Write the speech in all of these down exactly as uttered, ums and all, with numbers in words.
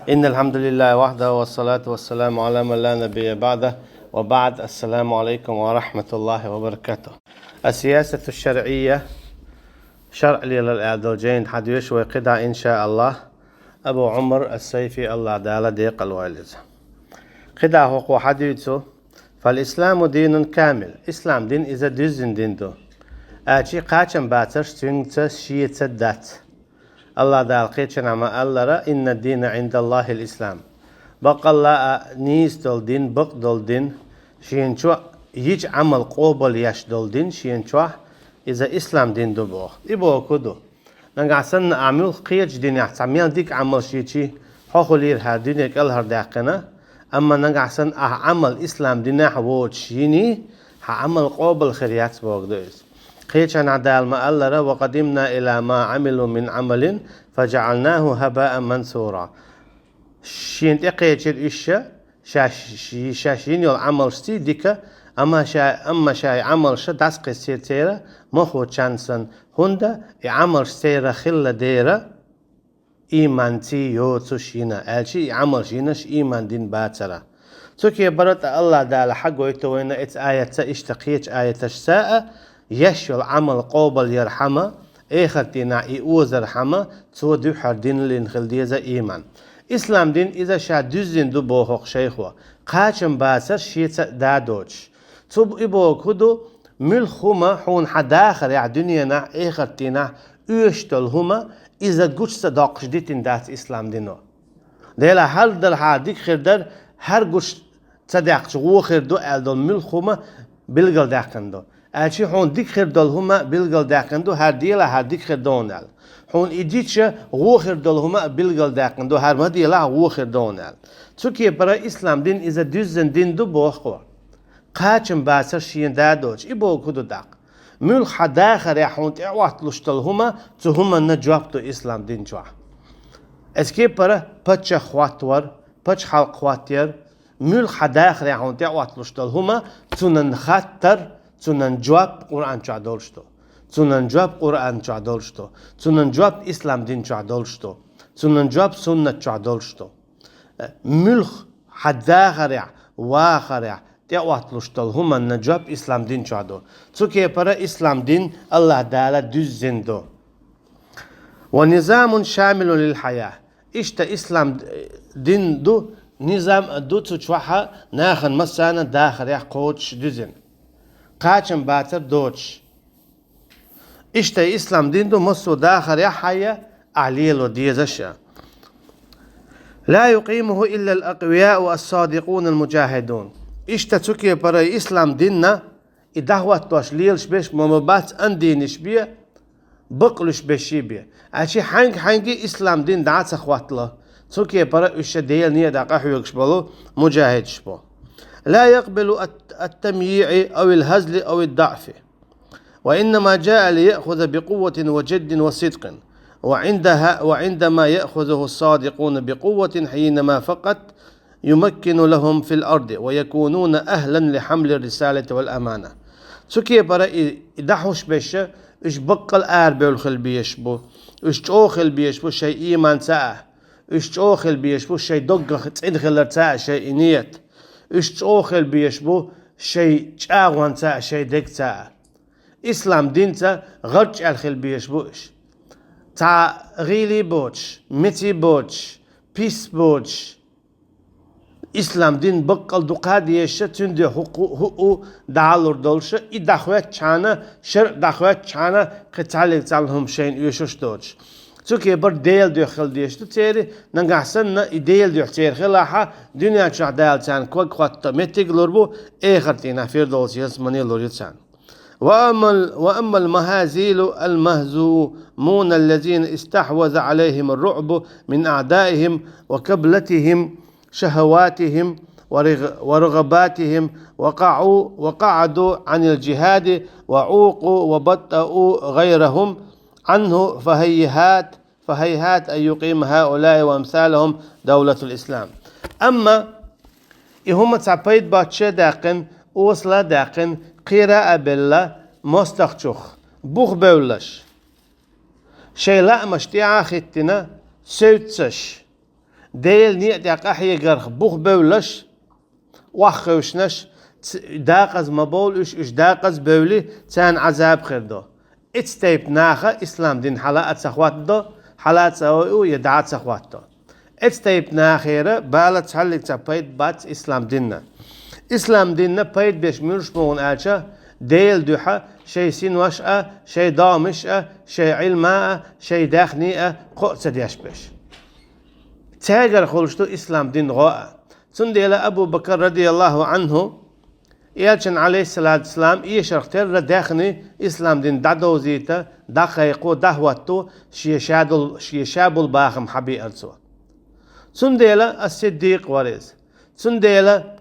إن الحمد لله وحده والصلاة والسلام على من لا نبي بعده وبعد. السلام عليكم ورحمة الله وبركاته. السياسة الشرعية شرع للأدل جين حديث وقدا إن شاء الله. أبو عمر السيفي الله دالا ديق الوالد. قدا هو حديثه. فالإسلام دين كامل. إسلام دين إذا دزن دين دو. آتي قاچن باتر سنگت شيئت دات. الله دال قيچن عما ألرا إن الدين عند الله الإسلام. بق الله نيس دول دين، بق دول دين، شين چو يج عمل قوبل يش دول دين، شين چو إذا إسلام دين دو بوخ. إبو كدو. نگا سن عمل قيچ دين يحت عمل ديك عمل شي چي. حوخو لير هر دين يك الهر داقنا. أما نگا سن أه عمل إسلام دين يح ووچ يني. ح عمل قوبل خيريات بوغ دوز. قيچن عدال ما ألرا وقدمنا إلى ما عملوا من عمل فجعلناه هباء منثورا. شين تقيچر إشا شاش شاش ينيول عمل شتي ديكا. أما شا أما شاي عمل شا داس قيسير تيرا مخو چانسن هوندا. إي عمل شتيرا خلا ديرا. إيمان تي يو تسوش ينا. ألشي إي عمل شينش إيمان دين باترا. تسوكي برت الله دال حق ويتوين إت آية تا إشتقيت آية تشساء. يشول عمل قوبل يرحمة. إيخر تينا إي أوزر حمة. تو دوحر دين لين خل ديزا إيمان. إسلام دين إذا شا دوزين دو بوخوق شيخوا. قاچن باسر شيتا دادوش. تسوب إبو كدو ملخوما حون حداخر يع دنيانا إيخر تينا. Уьш долу хӀума иза гучу ца доккхуш дитина дац ислам дино. Дела хьал дала хьа дика хир дара, хӀара гучу ца деккхачу вон хир ду аьлла долу муьлхха хӀума билгалдаьккхина ду. Аьлчи хьуна дика хир долу хӀума билгалдаьккхина ду, хӀара дела хӀара дика хир ду хьуна аьлла. Хьуна и дича вон хир долу хӀума а билгалдаьккхина ду, хӀара ма дела вон хир ду хьуна аьлла. Цу кепара ислам дин иза дуьззина дин ду боху. Кхачам бацар шена да доцуш, и боху хӀу ду даккха. Муьлхха хьан дахарехь хьуна тӀеӀотталуш долу хӀума, цу хӀуманна жоп ду ислам дин чохь. Эцу кепара паччахь хӀоттавар, пачхьалкх хӀоттаяр, муьлхха хьан дахарехь хьуна тӀеӀотталуш долу хӀума, цунан хаттар, цунан жоп Къуръан чохь долуш ду. Цунан жоп Къуръан чохь долуш ду. Цунан жоп ислам дин чохь долуш ду. Цунан жоп суннат чохь долуш ду. Муьлхха хьан дахарехь, вахарехь, тӀеӀотталуш долу хӀуманна жоп ислам дин чохь ду. Цу кепара ислам дин Аллах Дала дуьззина ду. Ва низамун шамилун лил хьая. Иштта ислам дин ду, низам а ду цу чохьа нахана массарна дахарехь кхочуш дуьзина. Кхачам бацар доцуш. Иштта ислам дин ду массо дахарехь хьая, ахь лело дезаш а. Ла юкъимуху иллал акъвияу ас-садикъун ал-мужахидун. Иштта цу кепара ислам динна и дӀахӀоттош лелаш беш ма ма бац андийнаш бе, бакълуьш бешший бе. Аьлчи хьаьнга-хьаьнги ислам дин дӀа а ца хӀоттало, цу кепара уьш ша Делан некъа дӀа къахьоьгуш болу мужахидаш бу. Ла якъбилу ат-, ат-тамйиъи ау ил хазли ау ид-даъфи. وإنما جاء ليأخذ بقوة وجد وصدق. وعندها، وعندما يأخذه الصادقون بقوة حينما فقط يمكن لهم في الأرض ويكونون أهلا لحمل الرسالة والأمانة. Цу кепара и, и дӀахьуш беша, уьш баккъал арабевлла хила безаш бу. Уьш чӀогӀа хила безаш бу шайн ийманца а. Уьш чӀогӀа хила безаш бу шайн доггах цӀена хиларца а шайн и ният. Уьш чӀогӀа хила безаш бу шайн чӀагӀонца а, шайн дегца а. Ислам динца гӀарчӀ аьлла хила безаш бу уьш. Цхьа гӀийли боцуш, меций боцуш, пис боцуш. Ислам дин баккъал дукха дезаша, цуьнан дуьхьа хӀу-, хӀу-, хӀу-, дӀалур долуша, и дӀахӀоьттачхьана, шарӀ дӀахӀоьттачхьана, кхин цхьаьллиг цхьалла хӀума шайна оьшуш доцуш. Цу кепара Делан дуьхьа хила дезаш ду церан, нагахь санна и Делан дуьхьа церан хилахьа, дуьнен чохь Дала царна ког хӀотто меттиг а лур бу, эхарт дийнахь Фирдовс ялсамани лур ю царна. وأما ال-، وأما المهازيل المهزومون الذين استحوذ عليهم الرعب من أعدائهم وكبلتهم شهواتهم ورغ-، ورغباتهم وقعوا، وقعدوا عن الجهاد وعوقوا وبطئوا غيرهم عنه فهيهات، فهيهات أن يقيم هؤلاء وأمثالهم دولة الإسلام. Амма и хӀума цхьа пайда боцуш а даьккхина, осала а даьккхина, кхера а белла, мостагӀчух бух бевллаш, шайн лаамаш тӀе а хӀиттина, севццаш, Делан некъа тӀехь къахьегарх бух бевллаш, охьахевшинаш, ц-, дакъаза ма бовла уьш, уьш дакъаза бевлли, царна Ӏазаб хир ду. Эцу тайпа наха ислам дин хьала а ца хӀоттадо, хьала а ца ойу, я дӀа а ца хӀоттадо. Эцу тайпа нахера бала цхьаллиг цхьа пайда бац ислам динна. Ислам динна пайда беш муьлш бу хьуна аьлча, Делан дуьхьа шайн синош а, шайн догӀмаш а, шайн Ӏилма а, шайн даьхни а кхоъ ца деш беш. Цаьгара хуьлуш ду ислам дин гӀо а. Цундела Абу Бакр радияллаху анхӀу, Элчан, алейхиссалату вассалам, эшарх терра даьхни ислам дин дӀадовзийта, дӀакхайкхо, дӀахӀотто, шен ша дол-, шен ша болу бахам хьабеара цо. Цундела ас-Сиддикъ вара иза. Цундела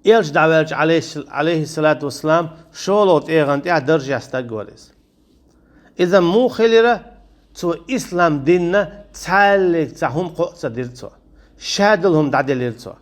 Элча дӀаваьлча, алейхи-, алейхиссалату вассалам, шолгӀа тӀегӀан тӀехь даржехь стаг вара иза. Иза муха хилира, цо ислам динна цхьаллиг цхьа хӀума кхоъ ца дира цо. Ша долу хӀума дӀаделира цо.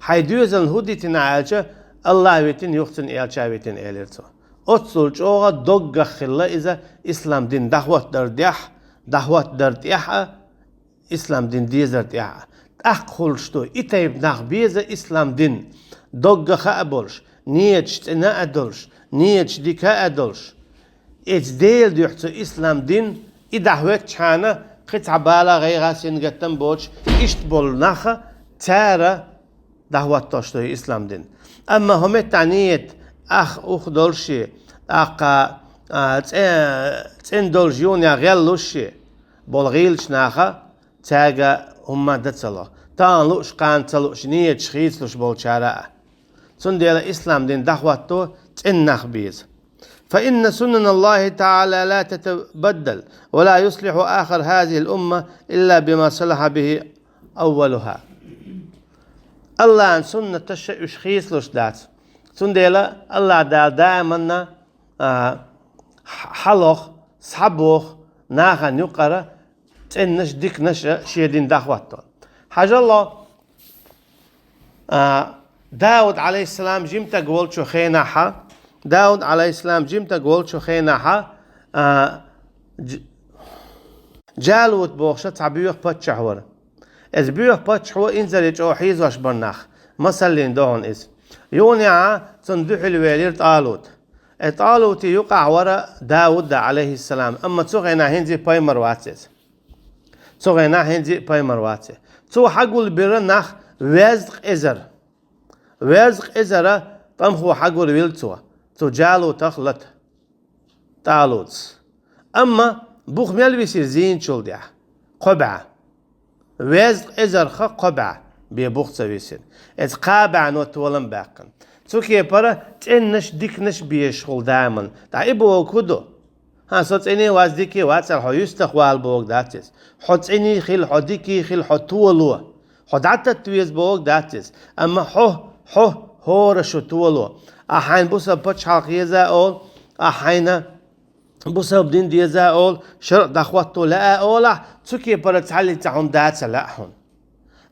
Хьайн доьзална хӀун дитина аьлча, Аллах витина, юха цуьнан Элча витина, элира цо. Оццул чӀогӀа доггах хилла иза ислам дин дӀахӀоттадар тӀехь, дӀахӀоттадар тӀехь а, ислам дин дезар тӀехь а. ТӀаккха хуьлуш ду, и тайпа нах беза ислам дин, доггах а болуш, нийяташ цӀена а долуш, нийяташ дика а долуш. Эцу Делан дуьхьа цу ислам дин, и дӀахӀоьттичхьана, кхин цхьа бала, гӀайгӀа, сингаттам боцуш, иштта болу наха, цара дӀахӀоттош ду и ислам дин. Амма хӀокху меттехь нийят ах ух долуш шен, тӀаккха, а, цӀе-, цӀена долуш юханехь гӀеллуш шен болу гӀийлачу наха, цаьрга хӀумма дан ца ло. Тахана лууш, кхана ца лууш, нийяташ хийцалуш болчара а. Цундела ислам дин дӀахӀотто цӀена нах беза. فإن سنن الله تعالى لا تتبدل، ولا يصلح آخر هذه الأمة إلا بما صلح به أولها. Аллахьан суннаташ уьш хийцалуш дац. Цундела Аллах Дала даиманна, а, хьалха, схьабоху нахана юкъара цӀеннаш, диканаш а шен дин дӀахӀотто. Хьажал, а, Дауд, алейхиссалам, жимтаг волчу хенахьа, Дауд, алейхиссалам, жимтаг волчу хенахьа, а, Дж-, Джалут бохуша цхьа боьха паччахь вара. Иза боьха паччахьо инзаре чӀогӀа хьийзош бара нах, масаллин догӀун иза. Юханехьа цунна дуьхьал велира ТӀалут. Э, ТӀалути юкъахь вара Дауд, алейхиссалам, амма цу хенахь хӀинца пайхамар вац иза. Цу хенахь хӀинца пайхамар вац иза. Цо хьагулбира нах везткъа эзар. Везткъа эзара тӀамхо хьагурвилла цо, цу Джалутах лата, ТӀалутас. Амма бух мел висира зийначул тӀаьхьа? Кхо бӀе. Везткъа эзарха кхо бӀе бен бух ца висира. Иза кхаа бӀено толам баьккхина. Цу кепара цӀеннаш, диканаш безаш хуьлу даиман. Ткъа и бохург хӀун ду? ХӀан, со цӀений вац, дикий вац аьлла, хьо юьстах вала бохург дац иза. Хьо цӀений хила, хьо дикий хила, хьо толо. Хьо дӀататта веза бохург дац иза. Амма хьо, хьо, хӀора шу толо. Ахь хьайна бусалба пачхьалкх еза а олу, ахь хьайна бусалба дин деза а олу, шарӀ дӀахӀотто лаьа а олахь, цу кепара цхьаллиг цхьа хӀума дац а лаьа хьуна.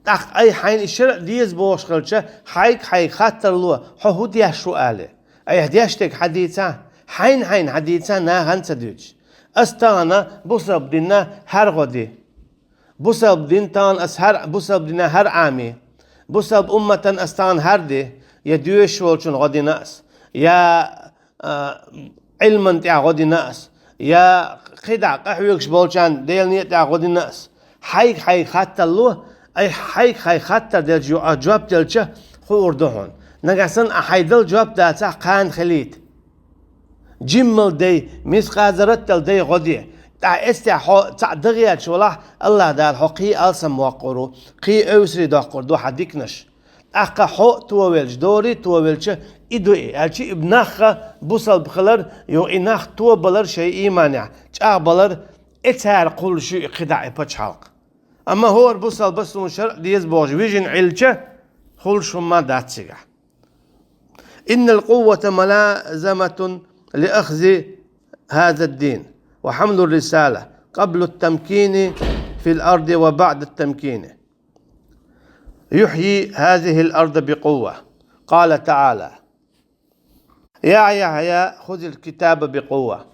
ТӀаккха айхьа хьайна и шарӀ деза бохуш хилча, хьайга хьайга хаттар ло, хьо хӀун деш ву алий? Айхьа деш дерг хьан дийца? Хьайна хьайна хьан дийца, нахана ца дуьйцуш. Ас тахана бусалба динна хӀара гӀо ди. Бусалба дин тахана ас хӀара, бусалба динна хӀара Ӏами. Бусалба умматан ас тахана хӀара ди, я доьшуш волчун гӀо дина ас, я а, Ӏилман тӀехь гӀо дина ас, я кхидӀа къахьоьгуш болчарна Делан некъа тӀехь гӀо дина ас. Хьайга хьайга хаттар ло, айхьа хьайга хьайга хаттар делча, юкъа жоп делча, хуур ду хьуна. Нагахь санна ахь хьайн дала жоп дацахь, кхана хилийта. Жиммал дай, мискъазарат дала дай гӀо де. ТӀаккха эццехь хьо цхьаъ дан гӀерташ валахь, Аллах Дала хьо кхин алсам воккхур ву, кхин эвсаре доккхур ду хьан диканаш. ТӀаккха хьо а товелча, дори а товелча, и ду и, аьлча и нахха бусалба хилар, юха и нах тобалар шайн ийманехь, чӀагӀбалар, и цара кхуллуш ю и кхидӀа и пачхьалкх. Амма хӀора бусалба суна шарӀ деза бохуш вижина Ӏилча, хуллуш хӀумма дац цигахь. إن القوة ملازمة لأخذ هذا الدين وحمل الرسالة قبل التمكين في الأرض وبعد التمكين. يحيي هذه الأرض بقوة. قال تعالى: يا يحيى خذ الكتاب بقوة.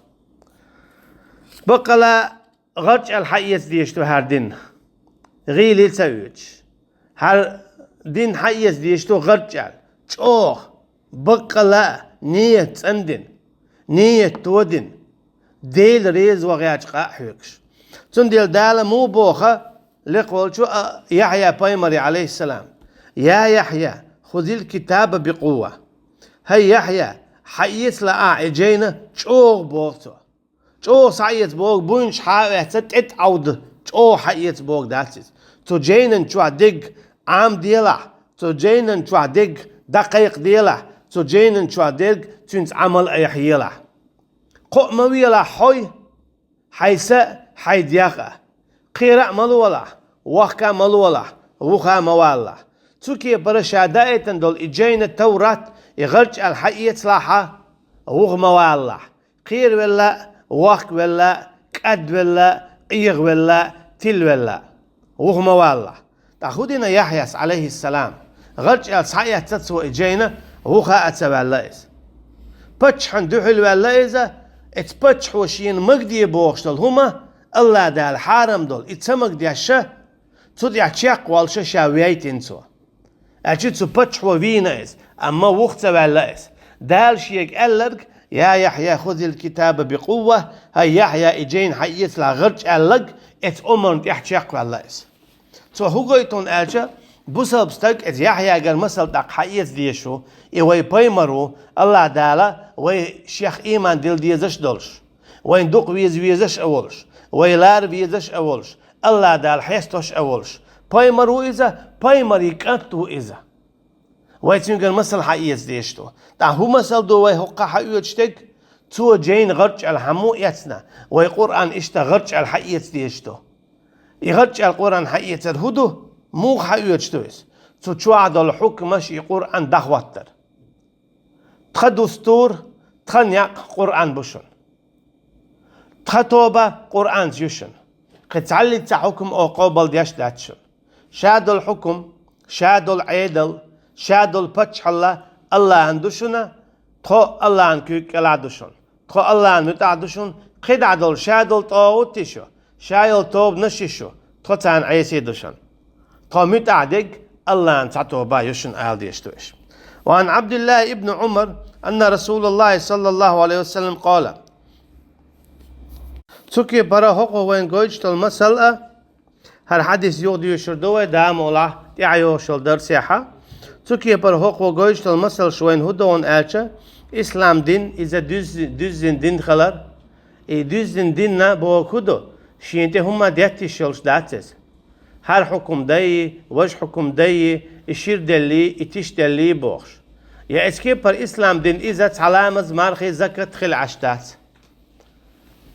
Баккъала гӀарчӀ аьлла хьаэца дезаш ду хӀара дин. гӀийла ца оьцуш. ХӀара дин хьаэца дезаш ду гӀарчӀ аьлла. ЧӀогӀа, баккъала а, нийят цӀандина, нийят тодина, Дела реза вахача къа а хьоьгуш. Цундела Дала муха боху лекха волчу а Яхьъя пайхамаре, Ӏалайхиссалам: «Я Яхьъя, хузил китаба бикъувва». ХӀай Яхьъя, хьаэцала ахь и жайна чӀогӀа, боху цо. ЧӀогӀа схьаэца бохург буйнаш хьа а ваьцна, тӀе тӀе Ӏовда, чӀогӀа хьаэца бохург дац иза. Цу жайнан чохь дерг Ӏамаделахь, цу жайнан чохь дерг дӀакхайкхаделахь, цу жайнан чохь дерг цуьнца Ӏамал а яхъелахь. Кхоъ ма велахь хьо, хьайн са а, хьайн дех а. Кхера а ма лолахь, вохка а ма лолахь, вуха а ма валалахь. Цу кепара ша даийтина долу и жайна, Таврат, и гӀарчӀ аьлла хьаэцалахь, вуха ма валалахь. Кхеравелла а, вохкавелла а, кӀадвелла а, къегӀавелла а, тилавелла а. Вуха ма валалахь. ТӀаккха хӀун дина Яхьъяс, Ӏалайхиссалам? ГӀарчӀ аьлла схьаэцна цо и жайна, вуха а ца ваьлла иза. Паччахьна дуьхьал ваьлла иза, оцу паччахьо шена магадеха бохуш долу хӀума, АллахӀ Дала хьарам долу, и ца магадеш ша, цу тӀехь чекхволуш ша вейтина цо. Аьлча цу паччахьо вийна иза, амма вуха ца ваьлла иза. Дала шега аьлларг: «Я Яхьъя, хузил китаба бикъувва», хӀай Яхьъя, и жайна хьаэцалахь гӀарчӀ аьлларг, оцу омарна тӀехь чекхваьлла иза. Цо хӀун гойту хьуна аьлча, бусалба стаг оцу Яхьъягара масал тӀаккха хьаэца дезаш ву, и вай пайхамар ву, АллахӀ Дала вай шех ийман дилла дезаш а долуш, вайна дукха веза везаш а волуш, вай лара везаш а волуш, АллахӀ Дала хестош а волуш. Пайхамар ву иза, пайхамарийн кӀант ву иза. Вай цуьнгара масал хьаэца дезаш ду. ТӀаккха хӀун масал ду вай хӀокхахь хьаоьцуш дерг? Цо жайна гӀарчӀ аьлла хьан ма эцна, вай Къуръан иштта гӀарчӀ аьлла хьаэца дезаш ду. И гӀарчӀ аьлла Къуръан хьаэцар хӀун ду? Муха хьаоьцуш ду иза? Цу чохь долу хьукмаш и Къуръан дӀахӀоттар. Тхан дустур, тхан некъ Къуръан бу шуна. Тхан тоба Къуръанца ю шуна. Кхин цхьаллиг цхьа хьукм оха къобалдеш дац шуна. Ша долу хьукм, ша долу Ӏедал, ша долу паччахьалла АллахӀан ду шуна, тхо АллахӀан куьйга кӀелахь ду шуна. Тхо АллахӀан муьтӀахь ду шуна, кхидӀа долу ша долу тӀагӀут йиш ю, ша йолу тобанаш йиш ю, тхо царна Ӏеса ду шуна. Тхо муьтӀахь дерг АллахӀан цхьа тоба ю шуна ала дезаш ду уьш. Ва Ӏан Ӏабдиллахь ибн Ӏумар, анна Расулаллахь саллаллаху Ӏалайхи ва саллам къала. Цу кепара хӀокхо вайна гойтуш долу масал а, хӀара хьадис юха доьшур ду вай, Дала мукъ лахь, тӀаьхьа йогӀуш йолу дарсехь а. Цу кепара хӀокхо гойтуш долу масалш вайна хӀун ду хьуна аьлча, ислам дин, иза дуьззи-, дуьззина дин хилар. И дуьззина динна бохург хӀун ду? Шена тӀе хӀумма детта йиш йолуш дац иза. ХӀара хьукм дайи, важа хьукм дайи, и шира деллий, и тиша деллий бохуш. Я эцу кепара ислам дин иза цхьа ламаз, мархий, закат хила Ӏаш дац.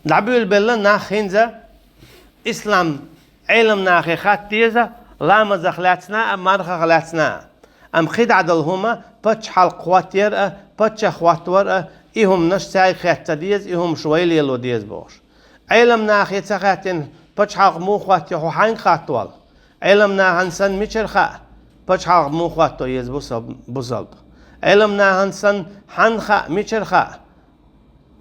ДӀабуьйлабелла нах хӀинца ислам Ӏеламнахе хатта деза, ламазах лаьцна а, мархах лаьцна а. Амма кхидӀа долу хӀума паччахьалкх хӀоттаяр а, паччахь хӀоттавар а, и хӀуманаш цаьрга хатта ца деза, и хӀумаш вай лело деза бохуш. Ӏеламнахе ца хаьттина, пачхьалкх муха хӀоттайо, хьо хьаьнга хаттавал? Ӏеламнахана санна мичара хаьа, пачхьалкх муха хӀотто еза бусалб-, бусалба? Ӏеламнахана санна хьанна хаьа, мичара хаьа,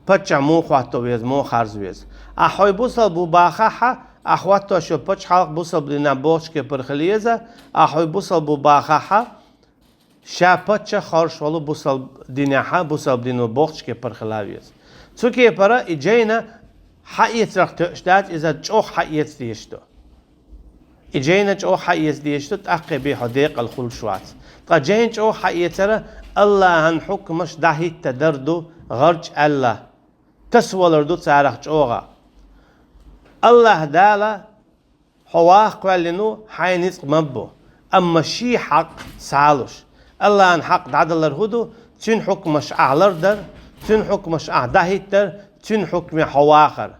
паччахь муха хӀотто веза, муха харжа веза? Ахь хьо бусалба ву бахахь а, ахь хӀоттош йолу пачхьалкх бусалба динехь бохучу кепара хила еза, ахь хьо бусалба ву бахахь а, ша паччахь хоржуш волу бусалба динехь а, бусалба дино бохучу кепара хила веза. Цу кепара и жайна хьаэцарх тоьуш дац, иза чӀогӀа хьаэца дезаш ду. И жайна чӀогӀа хьаэца дезаш ду, тӀаккха бен хьо декъала хуьлуш вац. Ткъа жайна чӀогӀа хьаэцара АллахӀан хьукмаш дӀахӀитта дар ду, гӀарчӀ аьлла, тасавалар ду царах чӀогӀа. АллахӀ Дала хьо ваха кхоьллина ву, хьайн ницкъ ма бу, амма шен хьакъ схьалуш. АллахӀан хьакъ дӀадалар хӀун ду? Цуьнан хьукмаш ахь лардар, цуьнан хьукмаш ахь дӀахӀиттар, цуьнан хьукме хьо вахар.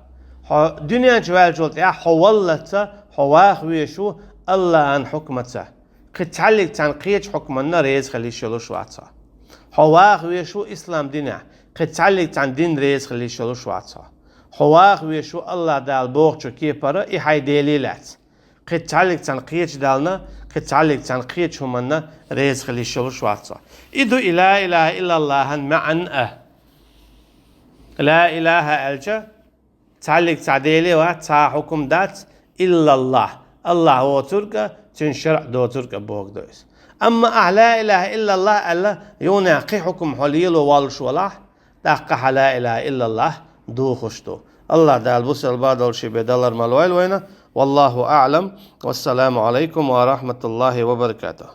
Хьо дуьнен чу ваьллачул тӀаьхьа хьо валлалц хьо ваха везаш ву АллахӀан хьукмаца. Кхин цхьаллиг цхьана кхечу хьукманна реза хила йиш йолуш вац хьо. Хьо ваха везаш ву ислам динехь, кхин цхьаллиг цхьана динна реза хила йиш йолуш вац хьо. Хьо ваха везаш ву АллахӀ Дала бохучу кепара, и хьайн Деле лаьцна. Кхин цхьаллиг цхьана кхечу Дална, кхин цхьаллиг цхьана кхечу хӀуманна реза хила йиш йолуш вац хьо. И ду и ла илаха иллаллахӀан маьӀна а. Ла илаха аьлча, цхьаллиг цхьа Деле вац, цхьа хьукм дац, иллаллахӀ. Аллахь воцург а, цуьнан шарӀ доцург а богадо иза. Амма ахь ла илахӀа иллаллахӀ аьлла, юха кхин хьукам хьо лело воллуш валахь, тӀаккха ахь ла илахӀа иллаллахӀ духуш ду. Аллахь Дала бусалба долуш бен далар ма лойла вайна. Валлаху аӀлам. Вассаламу Ӏалайкум ва рахьматуллахӀи ва баракатухӀ.